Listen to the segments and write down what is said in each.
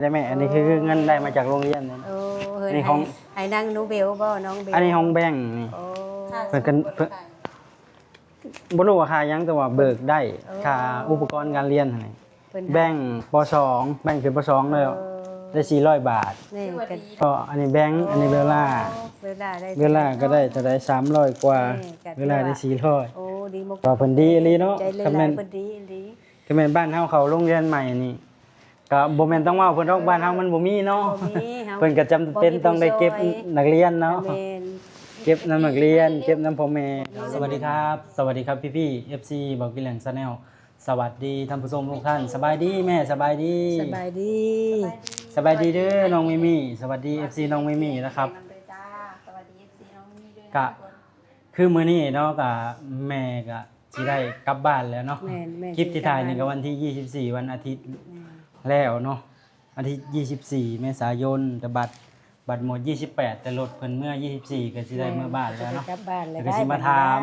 ໄດ້ແມ່ ອັນນີ້ຄືເງິນໄດ້ມາຈາກໂຮງຮຽນນີ້. ໂອ້ ເພິ່ນ ອັນນີ້ຂອງ ໃຫ້ ໃຫ້ນາງໜູເບວບໍ່ ນ້ອງເບວ? ອັນນີ້ຂອງແບງນີ້. ໂອ້ ເພິ່ນກໍ ເພິ່ນ ບໍ່ຮູ້ວ່າຄ່າຫຍັງ ແຕ່ວ່າເບີກໄດ້ ໂອ້ ຄ່າອຸປະກອນການຮຽນຫັ້ນ. ເພິ່ນ ແບງ ປ.ສອງ ແບງຂຶ້ນ ປ.ສອງ ແລ້ວ ເອີ ໄດ້ສີ່ຮ້ອຍບາດ. ແມ່ນ ກໍ ກໍອັນນີ້ແບງ ອັນນີ້ເບລລາ ເບລລາໄດ້ ເບລລາກໍໄດ້ເທົ່າໃດ ສາມຮ້ອຍກວ່າ ແມ່ນ ກໍ ເບລລາໄດ້ສີ່ຮ້ອຍ. ໂອ້ ດີໝົກ ກໍເພິ່ນດີອີ່ຫຼີເນາະ. ຄັນແມ່ນ ເພິ່ນດີອີ່ຫຼີ ຄັນແມ່ນບ້ານເຮົາເຂົ້າໂຮງຮຽນໃໝ່ນີ້ ກໍບໍ່ແມ່ນຕ້ອງເວົ້າເພິ່ນດອກ ບ້ານເຮົາມັນບໍ່ມີເນາະ. ບໍ່ມີ ເຮົາ ເພິ່ນກໍຈຳເປັນຕ້ອງໄດ້ເກັບ ບໍ່ມີຜູ້ຊ່ວຍ ນັກຮຽນເນາະ. ແມ່ນ ເກັບນຳນັກຮຽນ ເກັບນຳພໍ່ແມ່. ສະຫວັດດີຄັບ ສະຫວັດດີຄັບ ພີ່ໆ ເອັຟຊີ ເບົາກິແຫຼງ Channel. ສະຫວັດດີທ່ານຜູ້ຊົມທຸກທ່ານ. ສະບາຍດີແມ່ ສະບາຍດີ. ສະບາຍດີ ສະບາຍດີເດີນ້ອງມີມີ. ສະຫວັດດີ ເອັຟຊີ ນ້ອງມີມີນະຄັບ. ກະຄືມື້ນີ້ເນາະ ກະແມ່ກະຊິໄດ້ກັບບ້ານແລ້ວເນາະ. ແມ່ນ ແມ່ ຄລິບທີ່ຖ່າຍນີ້ກໍວັນທີຊາວສີ່ ວັນອາທິດ ແມ່ນ ແລ້ວເນາະ ອາທິດຊາວສີ່ ເມສາຍົນ. ແຕ່ບັດ ບັດໝົດຊາວແປດ ແຕ່ລົດເພິ່ນເມືອຊາວສີ່ ກໍຊິໄດ້ເມືອບ້ານແລ້ວເນາະ. ແມ່ນ ກໍຊິມາຖາມ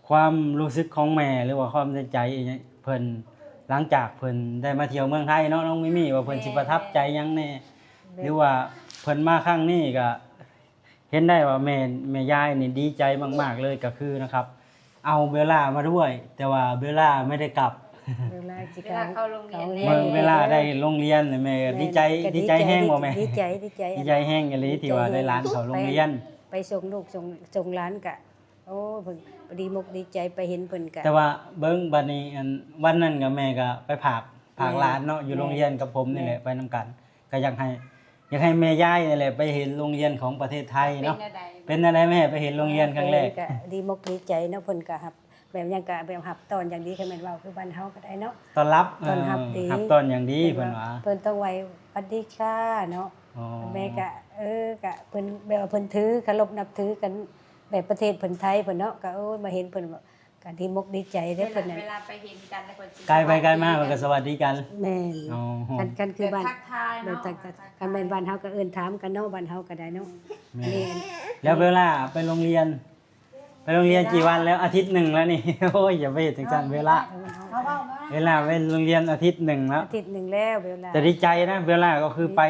ຄວາມຮູ້ສຶກຂອງແມ່ ຫຼືວ່າຄວາມໃນໃຈເພິ່ນ ຫຼັງຈາກເພິ່ນໄດ້ມາທ່ຽວເມືອງໄທເນາະ ນ້ອງມີມີ ວ່າເພິ່ນ ແມ່ນ ຊິປະທັບໃຈຫຍັງແດ່ ແມ່ນ ຫຼືວ່າເພິ່ນມາຄັ້ງນີ້ກະເຫັນໄດ້ວ່າແມ່ ແມ່ຍາຍນີ້ດີໃຈມາກໆເລີຍ ກະຄືນະຄັບ ເອົາເບລລາມາດ້ວຍ ແຕ່ວ່າເບລລາໄມ່ໄດ້ກັບ ເບລລາຊິ ເວລາເຂົ້າໂຮງຮຽນ ເບລລາໄດ້ໂຮງຮຽນ ແມ່ ແມ່ ດີໃຈ ກະດີໃຈແຮງບໍ່ແມ່? ດີໃຈ ດີໃຈ ດີໃຈແຮງອີ່ຫຼີ ດີໃຈແຮງ ທີ່ວ່າໄດ້ຫຼານເຂົ້າໂຮງຮຽນ ໄປ ໄປສົ່ງລູກ ສົ່ງ ສົ່ງຫຼານກະ ໂອ້ ເພິ່ນດີມົກດີໃຈໄປເຫັນເພິ່ນກະ ແຕ່ວ່າເບິ່ງບັດນີ້ ອັນ ວັນນັ້ນກະແມ່ກະໄປຝາກ ຝາກ ແມ່ນ ຫຼານເນາະ ຢູ່ ແມ່ນ ໂຮງຮຽນກັບຜົມນີ້ແຫຼະ ແມ່ນ ໄປນຳກັນ ກະຢາກໃຫ້ ຢາກໃຫ້ແມ່ຍາຍນີ້ແຫຼະໄປເຫັນໂຮງຮຽນຂອງປະເທດໄທເນາະ. ເປັນແນວໃດ ເປັນແນວໃດແມ່ ໄປເຫັນໂຮງຮຽນຄັ້ງແລກ? ເປັນກະດີມົກດີໃຈເນາະ ເພິ່ນກະຮັບ ແບບຫຍັງກະແບບຮັບຕ້ອນຢ່າງດີ ຄັນແມ່ນເວົ້າຄືບ້ານເຮົາກໍໄດ້ເນາະ ຕ້ອນຮັບ ເອີ ຕ້ອນຮັບດີ ຮັບຕ້ອນຢ່າງດີ ເພິ່ນວ່າ ເພິ່ນຕ້ອງໄຫວ້ຫວັດດີຄ່ະເນາະ. ອໍ ແມ່ກະ ເອີ ກະເພິ່ນແບບວ່າເພິ່ນຖືເຄົາລົບນັບຖືກັນ ແບບປະເທດເພິ່ນໄທເພິ່ນເນາະ ກະ ໂອ້ຍ ມາເຫັນເພິ່ນກະດີມົກດີໃຈເດ້ ເວລາ ເພິ່ນນັ້ນ ເວລາໄປເຫັນກັນແລ້ວເພິ່ນຊິ ກາຍໄປກາຍມາເພິ່ນກໍສະຫວັດດີກັນ. ແມ່ນ ອໍ ຄັນ ຄັນຄືບ້ານ ແບບທັກທາຍເນາະ ແບບທັກ ຄັນແມ່ນບ້ານເຮົາກໍເອີ້ນຖາມກັນເນາະ ບ້ານເຮົາກໍໄດ້ເນາະ. ແມ່ນ ອັນນີ້ ແລ້ວເວລາໄປໂຮງຮຽນ ໄປໂຮງຮຽນ ເວລາ ກີ່ວັນແລ້ວ? ອາທິດໜຶ່ງແລ້ວນີ້. ໂອ້ຍ ຢ່າໄປເຮັດຈັ່ງຊັ້ນ ເວລາ ເວລາໄປໂຮງຮຽນອາທິດໜຶ່ງແລ້ວ ອາທິດໜຶ່ງແລ້ວ ເວລາ ແຕ່ດີໃຈນະ ເວລາກໍຄືໄປ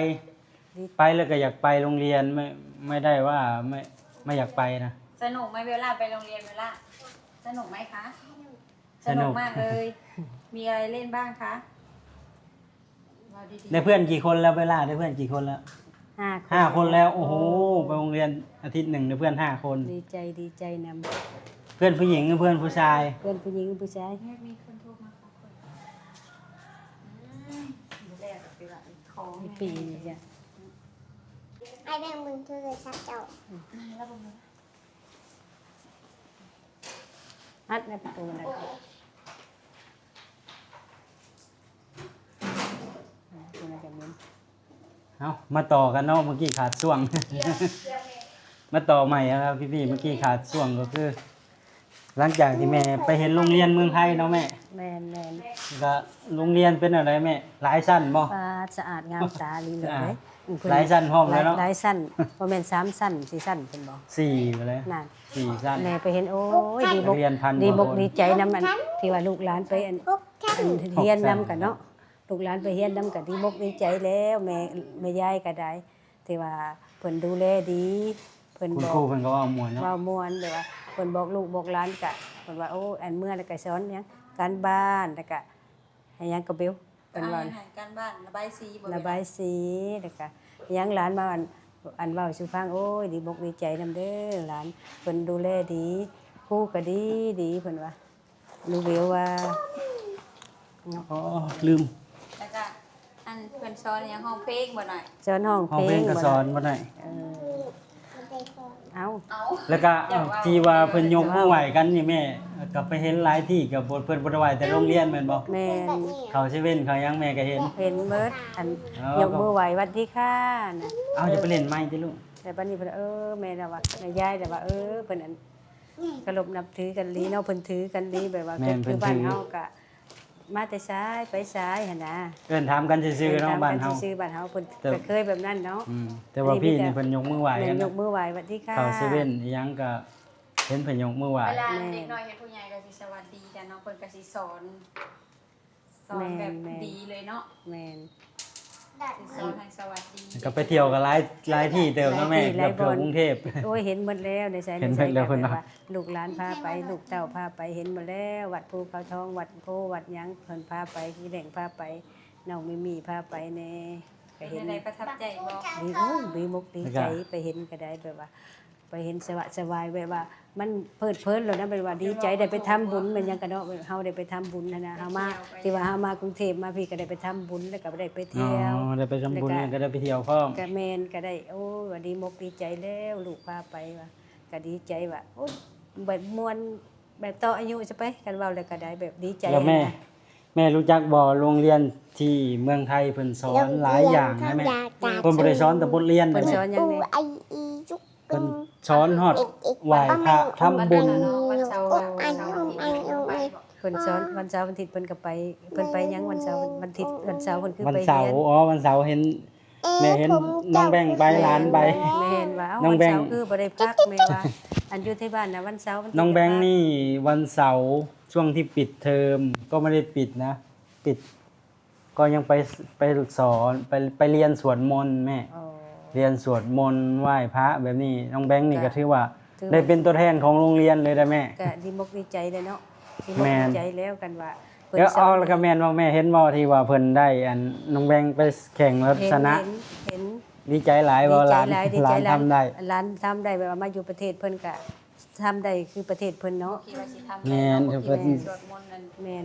ດີ ໄປແລ້ວກໍຢາກໄປໂຮງຮຽນ ໄມ່ ໄມ່ໄດ້ວ່າ ໄມ່ ໄມ່ຢາກໄປນະ. ສະໜຸກໄໝເວລາໄປໂຮງຮຽນ ເວລາ ສະໜຸກໄໝຄະ? ສະໜຸກ ສະໜຸກມາກເລີຍ. ມີອະໄລຫຼິ້ນບ້າງຄະ? ເວົ້າດີໆ ໄດ້ເພື່ອນກີ່ຄົນແລ້ວ ເວລາ ໄດ້ເພື່ອນກີ່ຄົນແລ້ວ? ຫ້າຄົນ ຫ້າຄົນແລ້ວ. ໂອ້ໂຫ ໂອ້ ໄປໂຮງຮຽນອາທິດໜຶ່ງໄດ້ເພື່ອນຫ້າຄົນ ດີໃຈ ດີໃຈນຳ. ເພື່ອນຜູ້ຍິງ ເພື່ອນຜູ້ຊາຍ? ເພື່ອນຜູ້ຍິງ ຜູ້ຊາຍ. ມີຄົນໂທມາຂອບຄຸນ ອືມ ແລ້ວກໍໄປວ່າຂໍ ມີປີນີ້ຈ້ະ ອ້າຍແບ່ງເບິ່ງໂທລະສັບເຈົ້າ ອືມ ແລ້ວເບິ່ງ ອັດໃນປະຕູນັ້ນ ເອົາ ມາຕໍ່ກັນເນາະ ເມື່ອກີ້ຂາດຊ່ວງ ມາຕໍ່ໃໝ່ແລ້ວພີ່ໆ ເມື່ອກີ້ຂາດຊ່ວງ ກໍຄື ຫຼັງຈາກທີ່ແມ່ໄປເຫັນໂຮງຮຽນເມືອງໄທເນາະແມ່. ແມ່ນໆ ກໍໂຮງຮຽນເປັນແນວໃດແມ່? ຫຼາຍຊັ້ນບໍ່? ປາດ ສະອາດງາມຕາອີ່ຫຼີເດ້. ຫຼາຍຊັ້ນພ້ອມແລ້ວເນາະ ຫຼາຍຊັ້ນ ບໍ່ແມ່ນສາມຊັ້ນ ສີ່ຊັ້ນເພິ່ນບອກ ສີ່ພຸ້ນແຫຼະ ນັ້ນ ສີ່ຊັ້ນ. ແມ່ໄປເຫັນ ໂອ້ຍ ດີບົກດີໃຈນຳ ອັນທີ່ວ່າລູກຫຼານໄປ ອັນ ອັນຮຽນນຳກັນເນາະ ລູກຫຼານໄປຮຽນນຳກັນ ດີບົກດີໃຈແລ້ວ ແມ່ ແມ່ຍາຍກໍໄດ້ ທີ່ວ່າເພິ່ນດູແລດີ ເພິ່ນ ຄຸນ ບອກ ຄູເພິ່ນກໍເວົ້າມ່ວນເນາະ ເວົ້າມ່ວນ ແບບວ່າເພິ່ນບອກລູກບອກຫຼານກະ ເພິ່ນວ່າ ໂອ້ ອັນເມື່ອແລ້ວກະສອນຫຍັງ ການບ້ານ ແລ້ວກະ ໃຫ້ຫຍັງກໍເບວ ເພິ່ນວ່າ ໃຫ້ການບ້ານ ລະບາຍສີບໍ່ ລະບາຍສີ ແລ້ວກະຫຍັງ ຫຼານມາ ອັນ ອັນເວົ້າສູ່ຟັງ ໂອ້ຍ ດີບົກດີໃຈນຳເດີ ຫຼານເພິ່ນດູແລດີ ຄູກໍດີ ດີ ເພິ່ນວ່າ ໜູເບວວ່າ ອໍ ລືມ ແລ້ວກະ ອັນເພິ່ນສອນຫຍັງ ຮ້ອງເພງບໍ່ໜ້ອຍ ສອນຮ້ອງເພງ ຮ້ອງເພງກໍສອນບໍ່ໜ້ອຍ ເອີ ເອົາ ເອົາ ແລ້ວກະທີ່ວ່າເພິ່ນຍົກມືໄຫວ້ກັນນີ້ແມ່ ກໍໄປເຫັນຫຼາຍທີ່ ກໍບໍ່ ເພິ່ນບໍ່ໄດ້ໄຫວ້ແຕ່ໂຮງຮຽນແມ່ນບໍ່? ແມ່ນ ເຂົ້າເຊເວັ່ນເຂົ້າຫຍັງແມ່ກໍເຫັນ ເຫັນໝົດ ອັນ ເອີ ຍົກມືໄຫວ້ຫວັດດີຄ່ະນະ ເອົາ ຢ່າໄປຫຼິ້ນໄມ້ຕິລູກ ແລ້ວບັດນີ້ເພິ່ນ ເອີ ແມ່ລະວ່າ ແມ່ຍາຍລະວ່າ ເອີ ເພິ່ນອັນ ເຄົາລົບນັບຖືກັນອີ່ຫຼີເນາະ ເພິ່ນຖືກັນອີ່ຫຼີ ແບບວ່າ ແມ່ນ ຄື ຄື ບ້ານເຮົາກະ ມາແຕ່ໃສໄປໃສຫັ້ນນະ ເອີ້ນຖາມກັນຊື່ໆເນາະ ເອີ້ນຖາມກັນຊື່ໆ ບ້ານເຮົາ ບ້ານເຮົາເພິ່ນກໍເຄີຍແບບນັ້ນເນາະ ອືມ ແຕ່ວ່າພີ່ນີ້ເພິ່ນຍົກມືໄຫວ້ ແມ່ນ ກັນ ຍົກມືໄຫວ້ຫວັດດີຄ່ະ ເຂົ້າເຊເວັ່ນອີ່ຫຍັງກໍເຫັນເພິ່ນຍົກມືໄຫວ້ ເວລາ ແມ່ນ ເດັກນ້ອຍເຫັນຜູ້ໃຫຍ່ກໍຊິສະຫວັດດີກັນເນາະ ເພິ່ນກໍຊິສອນ ສອນແບບ ແມ່ນໆ ດີເລີຍເນາະ ແມ່ນ ກໍໄປທ່ຽວກໍຫຼາຍ ຫຼາຍທີ່ເຕີບເນາະແມ່ ຫຼາຍທີ່ຫຼາຍບ່ອນ ກັບທົ່ວກຸງເທບ. ໂອ້ຍ ເຫັນໝົດແລ້ວໃນໄສ ໃນໃສ ເຫັນໝົດແລ້ວ ກໍແບບວ່າ ເພິ່ນວ່າ ລູກຫຼານພາໄປ ລູກເຕົ້າພາໄປ ເຫັນໝົດແລ້ວ ວັດພູເຂົາທອງ ວັດໂພ ວັດຫຍັງ ເພິ່ນພາໄປ ພີ່ແດງພາໄປ ນ້ອງມີມີພາໄປແດ່ ກໍເຫັນ ເປັນຈັ່ງໃດ ປະທັບໃຈບໍ່? ດີ ໂອ້ຍ ດີມົກດີໃຈ ແລ້ວກໍ ໄປເຫັນກໍໄດ້ ແບບວ່າ ໄປເຫັນສະຫວາດສະຫວາຍ ແບບວ່າມັນເພີດເພີນໂລດນະ ແບບວ່າດີໃຈໄດ້ໄປທຳບຸນ ແມ່ນຫຍັງກະເນາະ ເຮົາໄດ້ໄປທຳບຸນຫັ້ນນະ ເຮົາມາ ຖືວ່າເຮົາມາກຸງເທບມາພີ້ກໍໄດ້ໄປທຳບຸນ ແລ້ວກໍໄດ້ໄປທ່ຽວ ອໍ ໄດ້ໄປທຳບຸນ ແລ້ວກໍ ແລ້ວກໍໄດ້ໄປທ່ຽວພ້ອມ ກໍແມ່ນ ກໍໄດ້ ໂອ້ ວ່າດີມົກດີໃຈແລ້ວ ລູກພາໄປວ່າ ກໍດີໃຈວ່າ ໂອ້ ແບບມ່ວນ ແບບຕໍ່ອາຍຸຊະໄປ ຄັນເວົ້າແລ້ວກໍໄດ້ ແບບດີໃຈ ແລ້ວແມ່ ຫັ້ນນະ. ແມ່ຮູ້ຈັກບໍ່ ໂຮງຮຽນທີ່ເມືອງໄທເພິ່ນສອນຫຼາຍຢ່າງນະແມ່ ເພິ່ນບໍ່ໄດ້ສອນແຕ່ບົດຮຽນເດ້ແມ່ ເພິ່ນສອນຫຍັງແດ່? ເພິ່ນສອນຮອດໄຫວ້ພະ ທຳບຸນ ວັນເສົາ ວັນເສົາ ວັນອາທິດ ເພິ່ນສອນ ວັນເສົາວັນອາທິດເພິ່ນກໍໄປ ເພິ່ນໄປຫຍັງວັນເສົາ ວັນອາທິດ ວັນເສົາເພິ່ນຄືໄປຮຽນ ວັນເສົາ ອໍ ວັນເສົາເຫັນ ແມ່ເຫັນນ້ອງແບງໄປ ຫຼານໄປ ແມ່ເຫັນວ່າ ເອົ້າ ນ້ອງແບງ ວັນເສົາຄືບໍ່ໄດ້ພັກ ແມ່ວ່າ ອັນຢູ່ທີ່ບ້ານນະ ວັນເສົາ ວັນອາທິດ ນ້ອງແບງນີ້ ວັນເສົາ ຊ່ວງທີ່ປິດເທີມກໍບໍ່ໄດ້ປິດນະ ປິດ ກໍຍັງໄປ ໄປສອນ ໄປ ໄປຮຽນສວດມົນແມ່ ອໍ ຮຽນສວດມົນ ໄຫວ້ພະແບບນີ້ ນ້ອງແບງນີ້ກໍ ກໍຖືວ່າ ຖືວ່າ ໄດ້ເປັນຕົວແທນຂອງໂຮງຮຽນເລີຍໄດ໋ແມ່ ກໍດີມົກດີໃຈແຫຼະເນາະ ດີມົກ ແມ່ນ ດີໃຈແລ້ວ ຄັນວ່າເພິ່ນ ແລ້ວ ສອນ ເອົາ ແລ້ວກໍແມ່ນວ່າແມ່ເຫັນບໍ່ ທີ່ວ່າເພິ່ນໄດ້ ອັນ ນ້ອງແບງໄປແຂ່ງລັກສະນະ ເຫັນ ເຫັນ ເຫັນ ດີໃຈຫຼາຍບໍ່ ຫຼານ ດີໃຈຫຼາຍ ດີໃຈຫຼາຍ ຫຼານທຳໄດ້ ຫຼານທຳໄດ້ ແບບວ່າມາຢູ່ປະເທດເພິ່ນກໍ ທຳໄດ້ຄືປະເທດເພິ່ນເນາະ ບໍ່ຄິດວ່າຊິທຳໄດ້ເນາະ ແມ່ນ ບໍ່ຄິດວ່າຊິສວດມົນນັ້ນ ແມ່ນ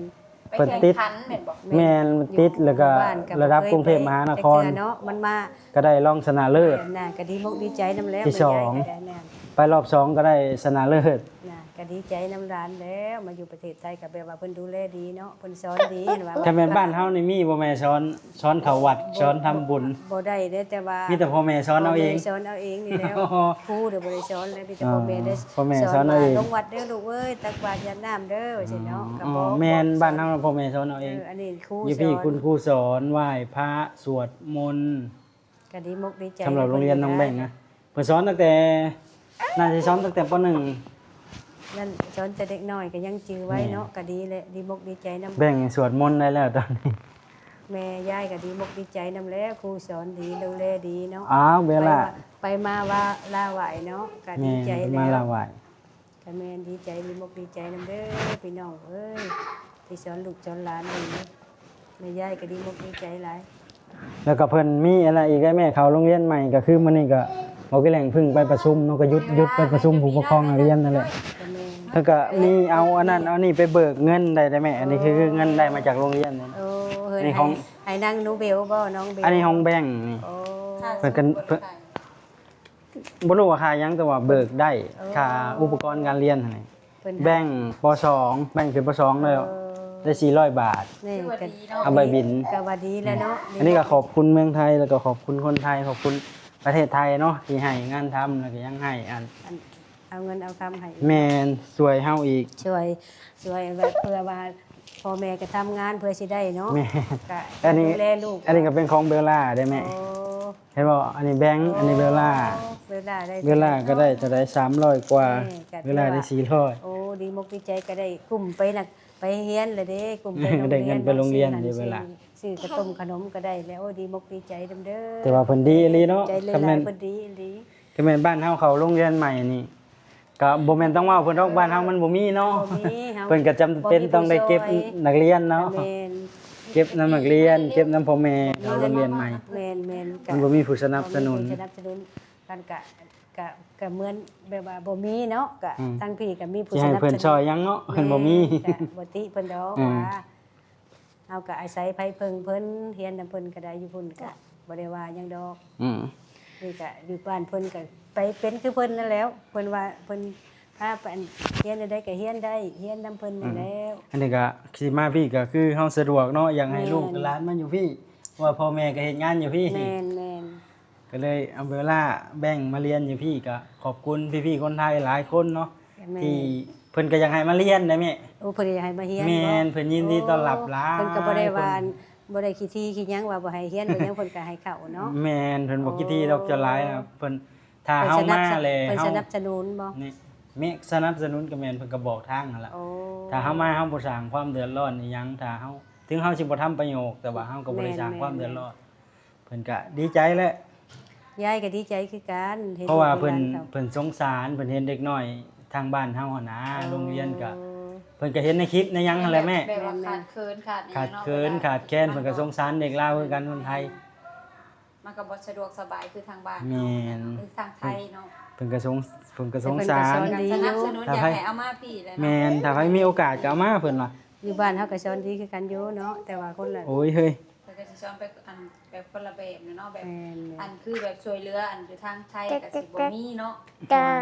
ໄປແຂ່ງຂັນແມ່ນບໍ່? ແມ່ນ ມັນຕິດ ຢູ່ ແລ້ວກໍ ຢູ່ບ້ານກໍ ລະດັບກຸງເທບມະຫານະຄອນ ບໍ່ເຄີຍໄປຈັກເທື່ອເນາະ ມັນມາ ກໍໄດ້ຮອງຊະນະເລີດ ແມ່ນນະ ກໍດີມົກດີໃຈນຳແລ້ວ ທີສອງ ແມ່ຍາຍກໍໄດ້ ແມ່ນ ໄປຮອບສອງກໍໄດ້ຊະນະເລີດ ນະ ກໍດີໃຈນຳຫຼານແລ້ວ ມາຢູ່ປະເທດໄທກໍແບບວ່າເພິ່ນດູແລດີເນາະ ເພິ່ນສອນດີ ເຫັນວ່າ ຖ້າແມ່ນບ້ານເຮົານີ້ມີບໍ່ແມ່ ສອນ ສອນເຂົ້າວັດ ບໍ່ ສອນທຳບຸນ ບໍ່ ບໍ່ໄດ້ເດ້ ແຕ່ວ່າມີແຕ່ພໍ່ແມ່ສອນເອົາເອງ ພໍ່ແມ່ສອນເອົາເອງນີ້ແຫຼ້ວ ຄູເດ້ບໍ່ໄດ້ສອນເລີຍ ມີແຕ່ພໍ່ແມ່ເດ້ ອໍ ພໍ່ແມ່ສອນເອົາເອງ ວ່າລົງວັດເດີລູກເອີຍ ຕັກບາດຢາດນ້ຳເດີ ຈັ່ງຊີ້ເນາະ ອໍ ກໍບອກ ອໍ ແມ່ນ ບອກ ບອກ ບ້ານເຮົາພໍ່ແມ່ສອນເອົາເອງ ເອີ ອັນນີ້ຄູ ຢູ່ພີ້ ສອນ ຄຸນຄູສອນ ໄຫວ້ພະ ສວດມົນ ກໍດີມົກດີໃຈ ສຳລັບໂຮງຮຽນນ້ອງແບງນະ ເພິ່ນສອນຕັ້ງແຕ່ ໜ້າຊິສອນຕັ້ງແຕ່ ປ.ໜຶ່ງ ນັ້ນ ສອນແຕ່ເດັກນ້ອຍກໍຍັງຈື່ໄວ້ເນາະ ແມ່ນ ກໍດີແຫຼະ ດີມົກດີໃຈນຳ ແບງສວດມົນໄດ້ແລ້ວຕອນນີ້ ແມ່ຍາຍກໍດີມົກດີໃຈນຳແຫຼະ ຄູສອນດີ ດູແລດີເນາະ ອ້າວ ເວລາ ໄປ ໄປມາວ່າລາໄຫວ້ເນາະ ກໍດີໃຈແລ້ວ ແມ່ນ ມາລາໄຫວ້ ກໍແມ່ນດີໃຈ ດີມົກດີໃຈນຳເດີພີ່ນ້ອງເອີຍ ທີ່ສອນລູກສອນຫຼານດີ ແມ່ຍາຍກໍດີມົກດີໃຈຫຼາຍ ແລ້ວກໍເພິ່ນມີອັນນັ້ນອີກໄດ໋ແມ່ ເຂົ້າໂຮງຮຽນໃໝ່ ກໍຄືມື້ນີ້ກໍບໍ່ກີ້ແຫຼງເພິ່ງໄປປະຊຸມເນາະ ກໍຢຸດ ຢຸດໄປປະຊຸມຜູ້ປົກຄອງນັກຮຽນນັ້ນແຫຼະ ກໍແມ່ນ ເພິ່ນກໍມີເອົາອັນນັ້ນເອົານີ້ໄປເບີກເງິນໄດ້ ໄດ້ແມ່ ອັນນີ້ຄືເງິນໄດ້ມາຈາກໂຮງຮຽນນີ້ ໂອ້ ເອີ ອັນນີ້ຂອງ ໃຫ້ ໃຫ້ນາງໜູເບວບໍ່ ນ້ອງເບວ ອັນນີ້ຂອງແບງນີ້ ໂອ້ ເພິ່ນກໍ ເພິ່ນ ບໍ່ຮູ້ວ່າຄ່າຫຍັງ ແຕ່ວ່າເບີກໄດ້ ເອີ ຄ່າອຸປະກອນການຮຽນຫັ້ນ ເພິ່ນ ແບງ ປ.ສອງ ແບງຂຶ້ນ ປ.ສອງ ແລ້ວ ເອີ ໄດ້ສີ່ຮ້ອຍບາດ ນີ້ ຖືວ່າດີເນາະ ເອົາໃບບິນ ກໍວ່າດີແລ້ວເນາະ ອັນນີ້ກໍຂອບຄຸນເມືອງໄທ ແລ້ວກໍຂອບຄຸນຄົນໄທ ຂອບຄຸນປະເທດໄທເນາະ ທີ່ໃຫ້ງານທຳ ແລ້ວກໍຍັງໃຫ້ອັນ ອັນ ເອົາເງິນເອົາຄຳໃຫ້ ແມ່ນ ຊ່ວຍເຮົາອີກ ຊ່ວຍ ຊ່ວຍແບບເພື່ອວ່າພໍ່ແມ່ກໍທຳງານເພື່ອຊິໄດ້ເນາະ ແມ່ນ ກໍ ອັນນີ້ ດູແລລູກ ອັນນີ້ກໍເປັນຂອງເບລລາເດ້ແມ່ ໂອ້ ເຫັນບໍ່ ອັນນີ້ແບງ ອັນນີ້ເບລລາ ເບລລາໄດ້ ເບລລາກໍໄດ້ເທົ່າໃດ ສາມຮ້ອຍກວ່າ ແມ່ນ ເບລລາໄດ້ສີ່ຮ້ອຍ ໂອ້ ດີມົກດີໃຈ ກໍໄດ້ກຸ້ມໄປນັກ ໄປຮຽນແລ້ວເດ້ ກຸ້ມໄປໂຮງຮຽນ ໄດ້ເງິນໄປໂຮງຮຽນເດ້ ເວລາ ຊື້ຂະຕົ້ມຂະໜົມກໍໄດ້ແລ້ວ ໂອ້ ດີມົກດີໃຈນຳເດີ ແຕ່ວ່າເພິ່ນດີອີ່ຫຼີເນາະ ຂອບໃຈຫຼາຍໆ ເພິ່ນດີອີ່ຫຼີ ກໍແມ່ນບ້ານເຮົາເຂົ້າໂຮງຮຽນໃໝ່ນີ້ ກໍບໍ່ແມ່ນຕ້ອງເວົ້າເພິ່ນດອກ ບ້ານເຮົາມັນບໍ່ມີເນາະ ບໍ່ມີ ເຮົາ ເພິ່ນກໍຈຳເປັນຕ້ອງໄດ້ເກັບ ບໍ່ມີຜູ້ຊ່ອຍ ນັກຮຽນເນາະ ແມ່ນ ເກັບນຳນັກຮຽນ ເກັບນຳພໍ່ແມ່ ເຂົ້າໂຮງຮຽນໃໝ່ ແມ່ນໆ ກໍ ມັນບໍ່ມີຜູ້ສະໜັບສະໜູນ ບໍ່ມີຜູ້ສະໜັບສະໜູນ ມັນກະ ກະ ກະເໝືອນແບບວ່າບໍ່ມີເນາະ ກະ ອືມ ທາງພີ້ກະມີຜູ້ ຊິໃຫ້ເພິ່ນຊ່ອຍຫຍັງເນາະ ເພິ່ນບໍ່ມີ ແມ່ນ ກະບໍ່ຕິເພິ່ນດອກ ອືມ ວ່າ ເຮົາກໍອາໄສໃຜເພິ່ງເພິ່ນ ຮຽນນຳເພິ່ນກໍໄດ້ ຢູ່ພຸ້ນກໍບໍ່ໄດ້ວ່າຫຍັງດອກ ອືມ ນີ້ກໍຢູ່ບ້ານເພິ່ນກໍໄປເປັນຄືເພິ່ນນັ້ນແຫຼ້ວ ເພິ່ນວ່າເພິ່ນພາໄປ ອັນ ຮຽນແນວໃດກໍຮຽນໄດ້ ຮຽນນຳເພິ່ນນັ້ນແຫຼ້ວ ອືມ ອັນນີ້ກໍຊິມາພີ້ກໍຄືເຮົາສະດວກເນາະ ຢາກໃຫ້ ແມ່ນ ລູກຫຼານມາຢູ່ພີ້ ເພາະວ່າພໍ່ແມ່ກໍເຮັດງານຢູ່ພີ້ ແມ່ນໆ ກໍເລີຍເອົາເວລາແບ່ງມາຮຽນຢູ່ພີ້ ກໍຂອບຄຸນພີ່ໆຄົນໄທຫຼາຍຄົນເນາະ ແມ່ນ ທີ່ເພິ່ນກໍຢາກໃຫ້ມາຮຽນໄດ໋ແມ່ ໂອ້ ເພິ່ນກໍຢາກໃຫ້ມາຮຽນ ແມ່ນ ເພິ່ນຍິນດີຕ້ອນຮັບຫຼາຍ ເພິ່ນກໍບໍ່ໄດ້ວ່າ ບໍ່ໄດ້ຂີ້ຖີ່ຂີ້ຫຍັງວ່າບໍ່ໃຫ້ຮຽນບໍ່ຫຍັງ ເພິ່ນກໍໃຫ້ເຂົ້າເນາະ ແມ່ນ ເພິ່ນບໍ່ຂີ້ຖີ່ດອກ ໂອ້ ສ່ວນຫຼາຍນະ ເພິ່ນ ຖ້າເຮົາມາແລ້ວ ເພິ່ນສະໜັບສະໜູນບໍ່ ນີ້ ແມ່ນ ສະໜັບສະໜູນກໍແມ່ນ ເພິ່ນກໍບອກທາງຫັ້ນລະ ໂອ້ ຖ້າເຮົາມາເຮົາບໍ່ສ້າງຄວາມເດືອດຮ້ອນອີ່ຫຍັງ ຖ້າເຮົາ ເຖິງເຮົາຊິບໍ່ທຳປະໂຫຍດ ແຕ່ວ່າເຮົາກໍບໍ່ໄດ້ສ້າງຄວາມເດືອດຮ້ອນ ແມ່ນໆ ເພິ່ນກະດີໃຈແຫຼະ ຍາຍກໍດີໃຈຄືກັນ ເຫັນ ເພາະວ່າເພິ່ນ ເພິ່ນສົງສານ ເພິ່ນເຫັນເດັກນ້ອຍທາງບ້ານເຮົາຫັ້ນນະ ໂອ້ ໂຮງຮຽນກໍ ເພິ່ນກໍເຫັນໃນຄລິບໃນຫຍັງຫັ້ນແຫຼະແມ່ ແບບວ່າຂາດເຂີນຂາດຫຍັງເນາະ ຂາດເຂີນຂາດແຄນ ເພິ່ນກໍສົງສານເດັກລາວຄືກັນ ຄົນໄທ ມັນກໍບໍ່ສະດວກສະບາຍຄືທາງບ້ານເຮົາ ແມ່ນ ຄືທາງໄທເນາະ ເພິ່ນກໍສົງ ເພິ່ນກໍສົງສານ ແຕ່ເພິ່ນກໍສອນດີຢູ່ ສະໜັບສະໜູນ ຢາກໃຫ້ເອົາມາພີ້ແຫຼະເນາະ ແມ່ນ ຖ້າໃຜມີໂອກາດກໍເອົາມາ ເພິ່ນວ່າ ຢູ່ບ້ານເຮົາກໍສອນດີຄືກັນຢູ່ເນາະ ແຕ່ວ່າຄົນລະ ໂອ້ຍເຮີ້ຍ ເພິ່ນກໍຊິສອນໄປອັນແບບຄົນລະແບບເນາະ ແບບ ແມ່ນໆ ອັນຄືແບບຊ່ວຍເຫຼືອ ອັນຢູ່ທາງໄທກໍຊິບໍ່ມີເນາະ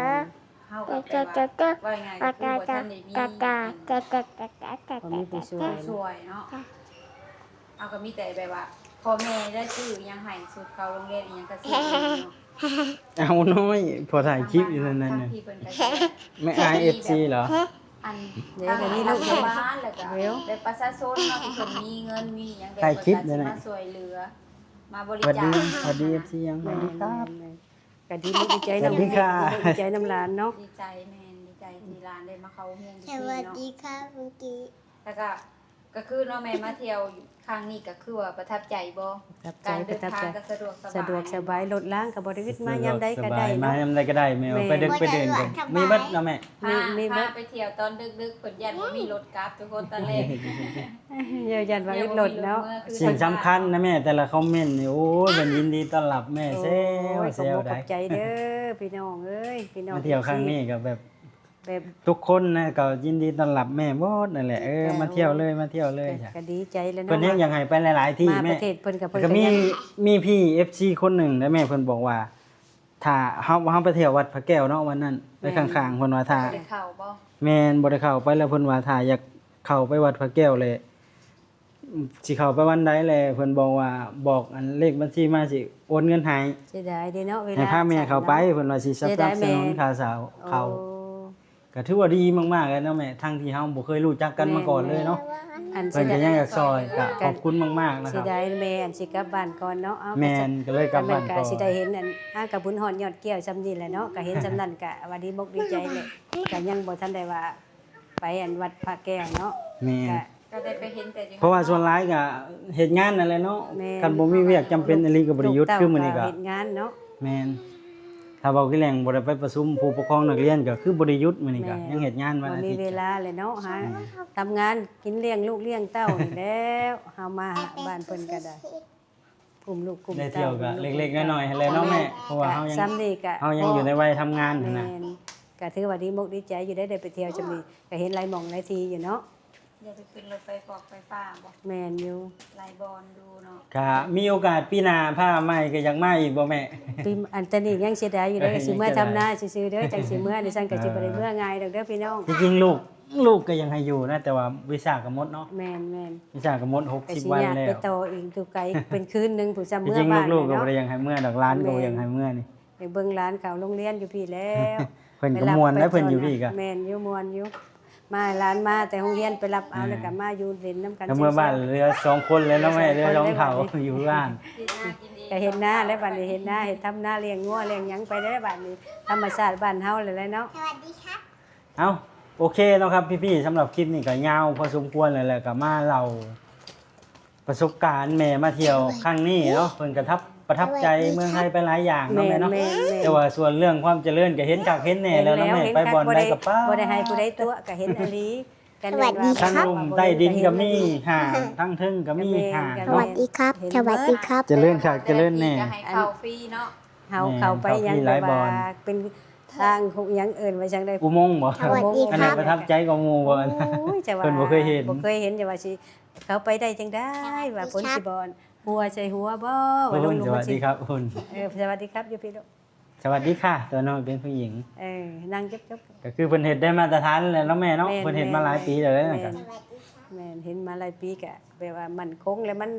ເຮົາກໍແບບວ່າ ເວົ້າງ່າຍໆ ກໍຄືບໍ່ທັນໄດ້ມີອັນ ບໍ່ມີຜູ້ຊ່ວຍ ຜູ້ຊ່ວຍເນາະ ເຮົາກໍມີແຕ່ແບບວ່າພໍ່ແມ່ໄດ້ຊື້ຫຍັງໃຫ້ ຊຸດເຂົ້າໂຮງຮຽນອີ່ຫຍັງກໍຊື້ເອງເນາະ ເອົານ້ອຍ ພໍຖ່າຍຄລິບຢູ່ນັ້ນ ທາງ ທາງ ທາງທີ່ເພິ່ນກໍ ແມ່ອາຍ ເອັຟຊີ ເນາະ ເອີ ອັນ ເດ ທາງ ກໍມີລູກ ລັດຖະບານ ແລ້ວກໍ ເດ ແບບປະຊາຊົນເນາະ ທີ່ເພິ່ນມີເງິນມີຫຍັງ ແບບ ຖ່າຍຄລິບ ເພິ່ນກໍ ເລີຍ ຊິມາຊ່ວຍເຫຼືອ ມາບໍລິຈາກ ສະບາຍດີ ສະບາຍດີ ເອັຟຊີ ຍັງ ສະບາຍດີ ແມ່ນ ຄ ແມ່ນໆ ກໍດີມຸກດີໃຈນຳ ສະບາຍດີ ດີມຸກດີໃຈນຳຫຼານເນາະ ດີໃຈ ແມ່ນ ດີໃຈທີ່ຫຼານໄດ້ມາເຂົ້າໂຮງຮຽນຢູ່ ສະບາຍດີ ທີ່ເນາະ ຄັບ ເມື່ອກີ້ ແລ້ວກໍ ກໍຄືເນາະ ແມ່ມາທ່ຽວຄັ້ງນີ້ກໍຄືວ່າປະທັບໃຈບໍ່? ປະທັບໃຈ ການເດີນທາງກໍສະດວກສະບາຍ ປະທັບໃຈ ສະດວກສະບາຍ ລົດລາງກໍບໍ່ໄດ້ຫວືດ ສະດວກສະບາຍ ມາຍາມໃດກໍໄດ້ ມາຍາມໃດກໍໄດ້ແມ່ ແມ່ນ ໄປດຶກໄປເດີນກໍມີເບິດເນາະແມ່ ມີ ມີເບິດ ມາໄປທ່ຽວຕອນດຶກໆ ເພິ່ນຢ້ານບໍ່ມີລົດກັບທຸກຄົນຕອນແລກ ຢ້ານວ່າອຶດລົດເນາະ ສິ່ງສຳຄັນນະແມ່ ແຕ່ລະຄອມເມັນນີ້ ໂອ້ຍ ເພິ່ນຍິນດີຕ້ອນຮັບແມ່ ໂອ້ຍ ແຊວ ຂອບໃຈເດີ ພີ່ນ້ອງເອີຍ ພີ່ນ້ອງ ມາທ່ຽວຄັ້ງນີ້ກໍແບບ ແບບ ທຸກຄົນນະກໍຍິນດີຕ້ອນຮັບແມ່ໝົດນັ້ນແຫຼະ ເອີ ເຈົ້າ ມາທ່ຽວເລີຍ ມາທ່ຽວເລີຍ ກໍ ກໍດີໃຈແລ້ວເນາະ ເພິ່ນແຮງຢາກໃຫ້ໄປຫຼາຍໆທີ່ແມ່ ມາປະເທດເພິ່ນກໍ ແລ້ວກໍມີ ເພິ່ນກໍຍັງ ມີພີ່ ເອັຟຊີ ຄົນໜຶ່ງນະແມ່ ເພິ່ນບອກວ່າ ຖ້າເຮົາ ເຮົາໄປທ່ຽວວັດພະແກ້ວເນາະ ວັນນັ້ນ ແມ່ນ ໄປຂ້າງໆ ເພິ່ນວ່າຖ້າ ບໍ່ໄດ້ເຂົ້າບໍ່? ແມ່ນ ບໍ່ໄດ້ເຂົ້າໄປ ແລ້ວເພິ່ນວ່າຖ້າຢາກເຂົ້າໄປວັດພະແກ້ວແຫຼະ ຊິເຂົ້າໄປວັນໃດແຫຼະ ເພິ່ນບອກວ່າ ບອກອັນເລກບັນຊີມາ ຊິໂອນເງິນໃຫ້ ເສຍດາຍເດ້ເນາະ ເວລາ ໃຫ້ພາແມ່ເຂົ້າໄປ ເພິ່ນວ່າຊິສະໜັບສະໜູນຄ່າເຊົ່າເຂົ້າ ໂອ້ ກໍຖືວ່າດີມາກໆ ແລ້ວເນາະແມ່ ທັງທີ່ເຮົາບໍ່ເຄີຍຮູ້ຈັກກັນມາກ່ອນເລີຍເນາະ ແມ່ນໆ ເພິ່ນກໍຍັງຢາກຊ່ອຍ ກໍຂອບຄຸນມາກໆ ນະ ເສຍດາຍແມ່ ອັນຊິກັບບ້ານກ່ອນເນາະ ເອົາ ແມ່ນ ກໍເລີຍກັບບ້ານກ່ອນ ກໍຊິໄດ້ເຫັນອັນ ຫາກໍບຸນຮອດຍອດກ່ຽວຊ່ຳນີ້ແຫຼະເນາະ ກໍເຫັນຊ່ຳນັ້ນກໍວ່າດີມົກດີໃຈແຫຼະ ກໍຍັງບໍ່ທັນໄດ້ວ່າ ໄປອັນວັດພະແກ້ວເນາະ ແມ່ນ ກໍ ກໍໄດ້ໄປເຫັນແຕ່ຢູ່ ເພາະວ່າສ່ວນຫຼາຍກໍເຮັດງານນັ້ນແຫຼະເນາະ ແມ່ນ ຄັນບໍ່ມີວຽກຈຳເປັນອີ່ຫຼີກໍບໍ່ໄດ້ຢຸດ ລູກເຕົ້າ ຄືມື້ນີ້ກໍ ກໍເຮັດງານເນາະ ແມ່ນ ຖ້າເວົ້າຄືແລງບໍ່ໄດ້ໄປປະຊຸມຜູ້ປົກຄອງນັກຮຽນກໍຄືບໍ່ໄດ້ຢຸດ ມື້ນີ້ກໍ ແມ່ນ ຍັງເຮັດງານວັນອາທິດ ບໍ່ມີເວລາແຫຼະເນາະ ຫາ ແມ່ນ ທຳງານກິນລ້ຽງລູກລ້ຽງເຕົ້ານີ້ແຫຼະ ເຮົາມາບ້ານເພິ່ນກໍໄດ້ ກຸມລູກກຸມເຕົ້າ ໄດ້ທ່ຽວກໍເລັກໆນ້ອຍໆຫັ້ນແຫຼະເນາະແມ່ ເພາະວ່າເຮົາຍັງ ຊ່ຳນີ້ກໍ ເຮົາຍັງຢູ່ໃນໄວທຳງານຫັ້ນນະ ແມ່ນ ກໍຖືວ່າດີມົກດີໃຈຢູ່ໄດ໋ ໄດ້ໄປທ່ຽວຊ່ຳນີ້ ກໍເຫັນຫຼາຍໝ່ອງຫຼາຍທີ່ຢູ່ເນາະ ໄດ້ໄປຂຶ້ນລົດໄຟຟອກໄຟຟ້າບໍ່? ແມ່ນຢູ່ ຫຼາຍບ່ອນຢູ່ເນາະ ກໍມີໂອກາດປີໜ້າພາໃໝ່ກໍຢາກມາອີກບໍ່ແມ່? ປີ ອັນຕອນນີ້ຍັງເສຍດາຍຢູ່ເດ້ ເອີ ຊິເມືອທຳນາຊື່ໆເດີ ຈັ່ງຊິເມືອນີ້ ຊັ້ນກໍຊິບໍ່ໄດ້ເມືອງ່າຍດອກເດີພີ່ນ້ອງ ທີ່ຈິງລູກ ລູກກໍຢາກໃຫ້ຢູ່ນະ ແຕ່ວ່າວີຊາກໍໝົດເນາະ ແມ່ນໆ ວີຊາກໍໝົດຫົກສິບວັນແລ້ວ ກໍຊິຍາກໄປຕໍ່ອີກຢູ່ໄກ ເປັນຄືນໜຶ່ງພຸ້ນ ຊ່ຳເມືອບ້ານເນາະ ຈິງໆລູກໆກໍບໍ່ໄດ້ຢາກໃຫ້ເມືອດອກ ຫຼານກໍບໍ່ຢາກໃຫ້ເມືອ ເອີ ຢາກເບິ່ງຫຼານເຂົ້າໂຮງຮຽນຢູ່ພີ້ແລ້ວ ເພິ່ນກໍມ່ວນໄດ໋ ເພິ່ນຢູ່ພີ້ກໍ ແມ່ນຢູ່ ມ່ວນຢູ່ ມາຫຼານມາແຕ່ໂຮງຮຽນໄປຮັບເອົາ ແມ່ນ ແລ້ວກໍມາຢູ່ຫຼິ້ນນຳກັນ ກໍເມືອບ້ານເຫຼືອສອງຄົນແລ້ວເນາະແມ່ ເຫຼືອສອງເຖົ້າຢູ່ບ້ານ ກໍເຮັດນາແລ້ວບັດນີ້ ເຮັດນາເຮັດທຳນາ ລ້ຽງງົວລ້ຽງຫຍັງໄປແລ້ວບັດນີ້ ທຳມະຊາດບ້ານເຮົາແຫຼະເນາະ ສະຫວັດດີຄັບ ເອົ້າ ໂອເຄເນາະຄັບພີ່ໆ ສຳລັບຄລິບນີ້ກໍຍາວພໍສົມຄວນແລ້ວ ແລ້ວກໍມາເລົ່າປະສົບການແມ່ມາທ່ຽວຄັ້ງນີ້ເນາະ ເພິ່ນກໍທັບ ປະທັບໃຈເມືອງໄທໄປຫຼາຍຢ່າງເນາະແມ່ເນາະ ແມ່ນໆໆ ແຕ່ວ່າສ່ວນເລື່ອງຄວາມຈະເລີນກໍເຫັນຄັກເຫັນແນ່ແລ້ວເນາະແມ່ ເຫັນແລ້ວ ໄປບ່ອນໃດກໍປາ ບໍ່ໄດ້ໃຫ້ຜູ້ໃດຕົວະ ກໍເຫັນອີ່ຫຼີ ກໍແມ່ນວ່າ ທັງລຸ່ມໃຕ້ດິນກໍມີຫ້າງ ທັງເທິງກໍມີຫ້າງ ສະຫວັດດີຄັບ ສະຫວັດດີຄັບ ຈະເລີນຄັກຈະເລີນແນ່ ຢາກໃຫ້ເຂົ້າຟຣີເນາະ ເຮົາເຂົ້າໄປຫຍັງ ແມ່ນ ເຂົ້າຟຣີຫຼາຍບ່ອນ ແບບວ່າເປັນທາງຫຍັງ ເອີ້ນວ່າຈັ່ງໃດ ອຸມົງບໍ່? ສະຫວັດດີຄັບ ອັນນັ້ນປະທັບໃຈກວ່າໝູ່ບໍ່? ໂອ້ຍ ຈະວ່າ ເພິ່ນບໍ່ເຄີຍເຫັນ ບໍ່ເຄີຍເຫັນ ຈະວ່າຊິເຂົ້າໄປໄດ້ຈັ່ງໃດ ວ່າຝົນຊິບໍ່ຫົວໃສ່ຫົວບໍ່ ວ່າລົງ ສະຫວັດດີຄັບ ເອີ ສະຫວັດດີຄັບຢູ່ພີ້ລູກ ສະຫວັດດີຄ່ະ ຕົວນ້ອງເປັນຜູ້ຍິງ ເອີ ນັ່ງຈົບໆ ກໍຄືເພິ່ນເຮັດໄດ້ມາດຕະຖານແລ້ວເນາະແມ່ເນາະ ແມ່ນ ເພິ່ນເຮັດມາຫຼາຍປີແລ້ວເດ້ ແມ່ນ ແມ່ນ ເຫັນມາຫຼາຍປີກະແບບວ່າໝັ້ນຄົງ ແລະມັນ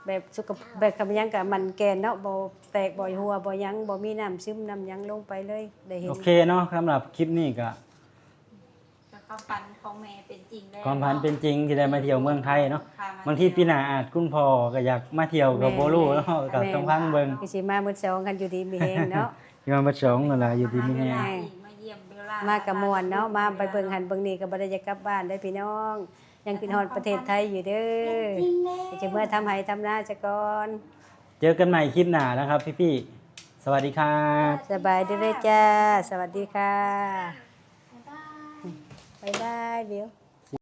ແບບສຸຂະ ແບບຄຳຫຍັງກະໝັ້ນແກ່ນເນາະ ບໍ່ແຕກບໍ່ຮົ່ວບໍ່ຫຍັງ ບໍ່ມີນ້ຳຊຶມນ້ຳຫຍັງລົງໄປເລີຍ ໄດ້ເຫັນ ໂອເຄເນາະ ສຳລັບຄລິບນີ້ກະ ກໍຄວາມຝັນຂອງແມ່ເປັນຈິງແລ້ວ ຄວາມຝັນເປັນຈິງທີ່ໄດ້ມາທ່ຽວເມືອງໄທເນາະ ບາງທີປີໜ້າອາດຄຸນພໍ່ກໍຢາກມາທ່ຽວກໍບໍ່ຮູ້ເນາະ ກໍຕ້ອງຟັງເບິ່ງ ຄືຊິມາໝົດສອງ ຄັນຢູ່ດີມີແຮງເນາະ ຊິມາໝົດສອງນັ້ນລະ ຢູ່ດີມີແຮງ ມາກະມ່ວນເນາະ ມາໄປເບິ່ງຫັ້ນເບິ່ງນີ້ ກໍບໍ່ໄດ້ຢາກກັບບ້ານເດ້ພີ່ນ້ອງ ຍັງຄິດຮອດປະເທດໄທຢູ່ເດີ ຊິເມືອທຳໄຮ່ທຳນາສາກ່ອນ ເຈີກັນໃໝ່ຄລິບໜ້ານະຄັບພີ່ໆ ສະບາຍດີຄັບ ສະບາຍດີເດີຈ້າ ສະຫວັດດີຄ່ະ ບາຍບາຍ ບາຍບາຍ ບິວ.